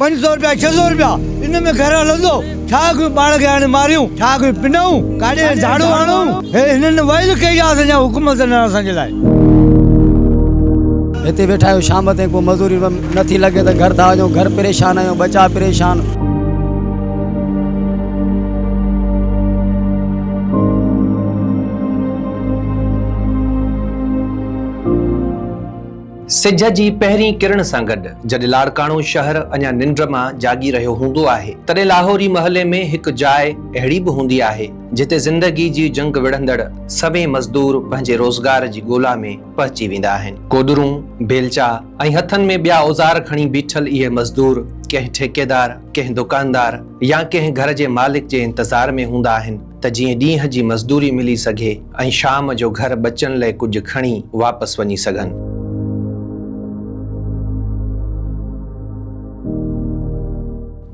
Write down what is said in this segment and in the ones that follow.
500 رپيا 600 رپيا ان ۾ گهر هلندو؟ ڇا ڪيون پاڻ کي هاڻي ماريون؟ ڇا ڪيون پنون؟ ڪاڏي جهاڙو هڻون؟ هي هنن ويل ڪئي آ اسان جا حڪومت نه اسان جي لاء. هتي ويٺا آهيون شام تائين ڪو مزوري نٿي لڳي ته گهر ٿا وڃون گهر پريشان آهيون ٻچا پريشان. سج جي پهرين ڪرڻ سان گڏ جڏهن لاڙڪاڻو شهر اڃا ننڊ مان جاڳي رهيو هوندو آهي، تڏهن لاهوري محلي ۾ هڪ جاء اهڙي به هوندي آهي، جتي زندگي جي جنگ وڙهندڙ سوين مزدور پنهنجي روزگار جي ڳولا ۾ پهچي ويندا آهن. ڪوڏرون، بيلچا ۽ هٿن ۾ ٻيا اوزار کڻي بيٺل اهي مزدور ڪنهن ٺيڪيدار، ڪنهن دڪاندار يا ڪنهن گهر جي مالڪ جي انتظار ۾ هوندا آهن ته جيئن ڏينهن جي مزدوري ملي سگهي ۽ شام جو گهر ٻچن لئه ڪجهه کڻي واپس وڃي سگهن.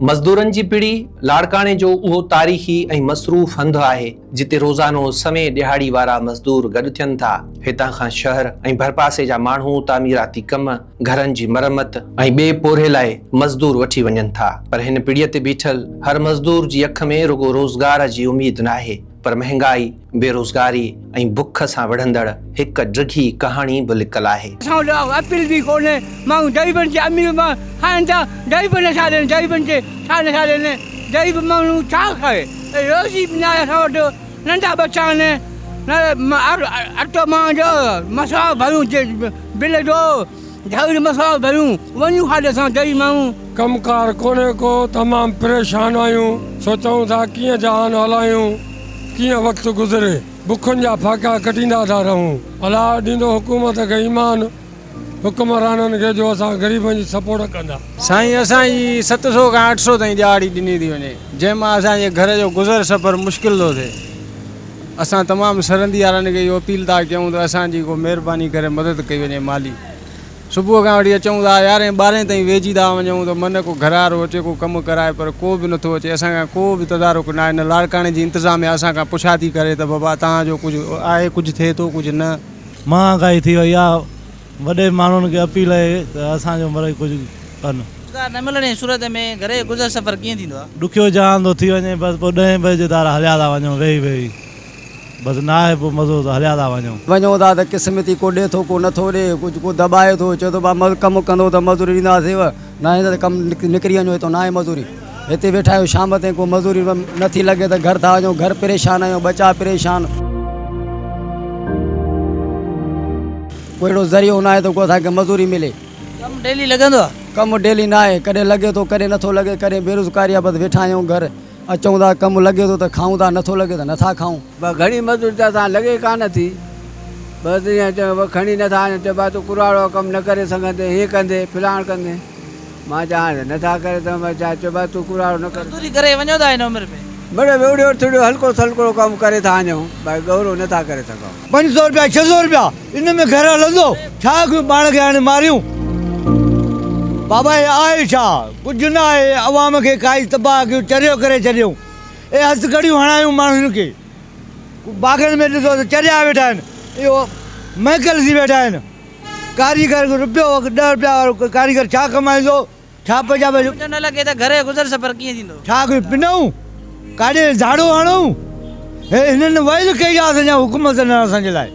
مزدورن جي پڙي لاڙڪاڻي جو اهو تاريخي ۽ مصروف هنڌ آهي، جتي روزانو سوين ڏهاڙي وارا مزدور گڏ ٿين ٿا. هتان کان شهر ۽ ڀرپاسي جا ماڻهو تعميراتي ڪم، گهرن جي مرمت ۽ ٻئي پورهيي لاء مزدور وٺي وڃن ٿا. پر هن پڙيء تي بيٺل هر مزدور جي اک ۾ رڳو روزگار جي اميد ناهي، پر مهنگائي، بيروزگاري ۽ بک سان وڙهندڙ هڪ ڊگهي ڪهاڻي به لڪل آهي. اسان وٽ اپيل به ڪونهي، ماڻهو غريبن کي امير مان کائن ٿا، غريب نٿا ڏين، غريبن کي ڇا نٿا ڏين، غريب ماڻهو ڇا کائي، روزي به ناهي اسان وٽ، ننڍا ٻچا آهن، اٽو مانجهه مسواڙ ڀريون بل جو، گهر جو مسواڙ ڀريون، وڃون کاڏي اسان غريب ماڻهو. ڪم ڪار ڪونهي ڪو، تمام پريشان آهيون، سوچون ٿا ڪيئن جهان هلايون. ڪيئن وقت گذري، بکن جا ڦاڪا ڪٽيندا ٿا رهون. الله ڏيندو حڪومت کي ايمان، حڪمرانن کي جو اسان غريبن جي سپورٽ ڪندا. سائين اسان جي 700 کان 800 تائين ڏهاڙي ڏني ٿي وڃي جنهن مان اسان جي گهر جو گذر سفر مشڪل ٿو ٿئي اسان تمام سرندي وارن کي اهو اپيل ٿا ڪيون ته اسان جي ڪو مهرباني ڪري مدد ڪئي وڃي مالي صبح کان وٺي اچون ٿا يارهين ٻارهين تائين ويهجي ٿا وڃون ته من ڪو گهر وارو اچي ڪو ڪم ڪرائي پر ڪو به نٿو اچي اسان کان ڪو به تدارڪ ناهي نه لاڙڪاڻي جي انتظاميا اسان کان پڇا ٿي ڪري ته بابا توهان جو ڪجهه آهي ڪجهه ٿئي ٿو ڪجهه نه. مهانگائي ٿي وئي آهي وڏي ماڻهن کي اپيل آهي ته اسان جو مڙئي ڪجهه ڪن. روزگار نه ملڻ جي صورت ۾ گهر جو گذر سفر ڪيئن ٿيندو آهي؟ ڏکيو جهان ٿو ٿي وڃي بس پوء ڏهين بجي ڌارا هليا ٿا وڃون ويهي ويهي. بس ناهي پوء مزو ته هليا ٿا وڃون. وڃون ٿا ته قسمتي ڪو ڏي ٿو ڪو نٿو ڏي، ڪجهه ڪو دٻائي ٿو، چئي ٿو ڀاء ڪم ڪندو ته مزوري ڏينداسينو، ناهي ته ڪم نڪري وڃو هتان ناهي مزوري. هتي ويٺا آهيون شام تائين ڪو مزوري نٿي لڳي ته گهر ٿا وڃون، گهر پريشان آهيون، ٻچا پريشان. ڪو اهڙو ذريعو ناهي ته ڪو اسان کي مزوري ملي. ڪم ڊيلي لڳندو آهي؟ ڪم ڊيلي ناهي، ڪڏهن لڳي ٿو ڪڏهن نٿو لڳي، ڪڏهن بيروزگاري آهي بس ويٺا آهيون گهر. اچون ٿا ڪم لڳي ٿو ته کائون ٿا نٿو لڳي ته نٿا کائون. بس گهڻي مزدوري ته اسان لڳي ڪانه ٿي بس ائين چيو کڻي نٿا آڻيون چئبو آهي تون ڪراڙو ڪم نه ڪري سگهندين هيئن ڪندين فلاڻ ڪندين مان چيان هاڻي نٿا ڪري سگهون بس ڇا چئبو آهي تون ڪراڙو نه ڪري. مزدوري ڪري وڃو ٿا هن عمر ۾. مڙئي اڙيو ٿڙيو هلڪو سلڪڙو ڪم ڪري ٿا آڻيون باقي ڳورو نٿا ڪري سگهون. 500 رپيا 600 رپيا ان ۾ گهر هلندو ڇا ڪيون پاڻ کي هاڻي ماريون بابا هي آهي ڇا ڪجهه نه آهي عوام کي کائي تباهه ڪيو چريو ڪري ڇڏيائون اهي هٿڪڙيون هڻايون ماڻهن کي باغن ۾ ڏسو ته چريا ويٺا آهن اهو مهڪل ٿي ويٺا آهن ڪاريگر رپيو 10 رپيا وارو ڪاريگر ڇا ڪمائيندو ڇا پنجاب جو. ڪجهه نه لڳي ته گهر جو گذر سفر ڪيئن ٿيندو. ڇا ڪيون پنئون ڪاڏي جهاڙو هڻون هي هنن ويل ڪئي آ اسان جا حڪومت نه اسان جي لاء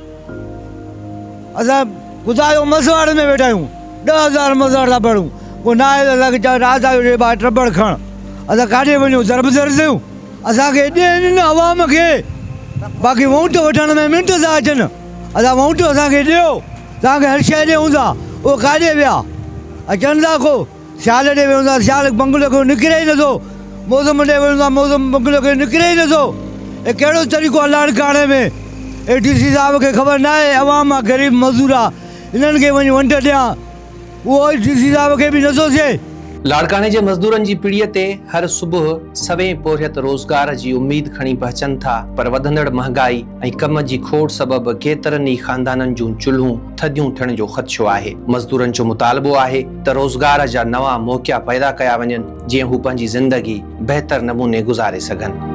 اسان خدا جو مسواڙ ۾ ويٺا آهيون 10000 مسواڙ ٿا ڀرون ڪو نه آهي ته اسان کي چوي رات آيو ري ڀاء ٽٻڙ کڻ اسان ڪاڏي وڃون دربدر ٿيون اسان کي ڏين نه عوام کي باقي ووٽ وٺڻ ۾ منٽ ٿا اچن اسان ووٽ اسان کي ڏيو توهان کي هر شيء ڏيون ٿا اهي ڪاڏي ويا اچن ٿا ڪو سيال ڏي ويون ٿا سيال بنگلو کي نڪري ئي نٿو موسم ڏي ويون ٿا موسم بنگلو کي نڪري ئي نٿو هي ڪهڙو طريقو آ لاڙڪاڻي ۾ اي ڊي سي صاحب کي خبر نه آهي عوام آ غريب مزور آ انهن کي وڃي ونڊ ڏيان اهو اي ڊي سي صاحب کي به نٿو ٿئي. لاڙڪاڻي جي مزدورن جي پيڙهيء تي هر صبح سوين پورهيت روزگار جي اميد کڻي پهچن ٿا پر وڌندڙ مهنگائي ۽ ڪم جي کوٽ سبب ڪيترن ئي خاندانن جون چلهون ٿڌيون ٿيڻ جو خدشو آهي. مزدورن جو مطالبو آهي ته روزگار جا نوان موقعا پيدا ڪيا وڃن جيئن هو پنهنجي زندگي بهتر نموني گذاري سگهن.